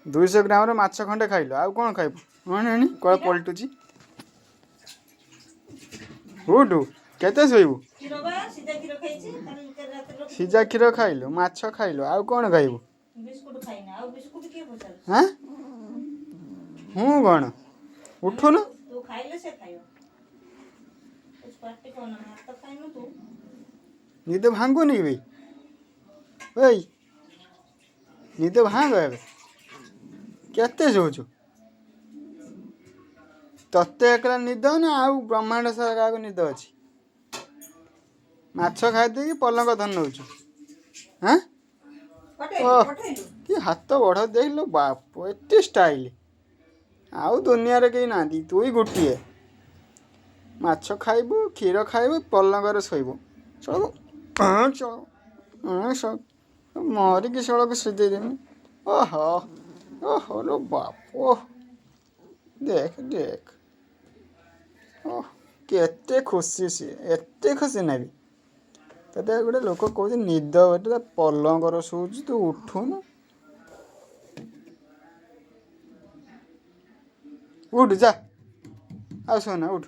200 ଗ୍ରାମର ମାଛ ଖଣ୍ଡେ ଖାଇଲୁ, ଆଉ କ'ଣ ଖାଇବୁ? ଆଣି କୁଆଡ଼େ ପଲଟୁଛି। ଉଠୁ, କେତେ ଶୋଇବୁ? କ୍ଷୀର ବା ସିଝା କ୍ଷୀର ଖାଇଛି କାଲି ରାତିରେ ରଖିଛି। ସିଝା କ୍ଷୀର ଖାଇଲୁ, ମାଛ ଖାଇଲୁ, ଆଉ କ'ଣ ଖାଇବୁ? ବିସ୍କୁଟ ଖାଇନା ଆଉ ବିସ୍କୁଟ କିଏ ପଚାରୁଛି? ହାଁ, ମୁଁ କ'ଣ ଉଠୁନୁ? ତୁ ଖାଇଲେ ସେ ଖାଇବ। କିଛି ପାଟି କହନା, ଭାତ ଖାଇନୁ ତୁ। ନିଦ ଭାଙ୍ଗୁନି କି ବେ? ଏଇ ନିଦ ଭାଙ୍ଗ ଏବେ। କେତେ ଶୋଉଛୁ? ତତେ ଏକଲା ନିଦ ନା ଆଉ ବ୍ରହ୍ମାଣ୍ଡ ସାରା କାହାକୁ ନିଦ ଅଛି? ମାଛ ଖାଇଦେଇକି ପଲଙ୍କ ଧରି ନେଉଛୁ। ହାଁ। ପଠେଇଲୁ। ଓଃ। ପଠେଇଲୁ। କି ହାତ ବଢ଼ ଦେଖିଲୁ ବାପ, ଏତେ ଷ୍ଟାଇଲ। ଆଉ ଦୁନିଆରେ କେହି ନାହାନ୍ତି, ତୁଇ ଗୋଟିଏ। ମାଛ ଖାଇବୁ, କ୍ଷୀର ଖାଇବୁ, ପଲଙ୍କରେ ଶୋଇବୁ। ଚଳ ଚଳ ମରିକି ଶଳକୁ ସିଝେଇ ଦେମି। ଓହୋ ଓହୋ ଲୋ ବାପ, ଓହ ଦେଖ ଦେଖ, ଓହ କେତେ ଖୁସି ସିଏ, ଏତେ ଖୁସି ନେବି ତତେ। ଗୋଟେ ଲୋକ କହୁଛି ନିଦ, ଗୋଟେ ପଲଙ୍କରେ ଶୋଉଛି, ତୁ ଉଠୁନୁ? ଉଠ ଯା, ଆଉ ଶୋନା, ଉଠ।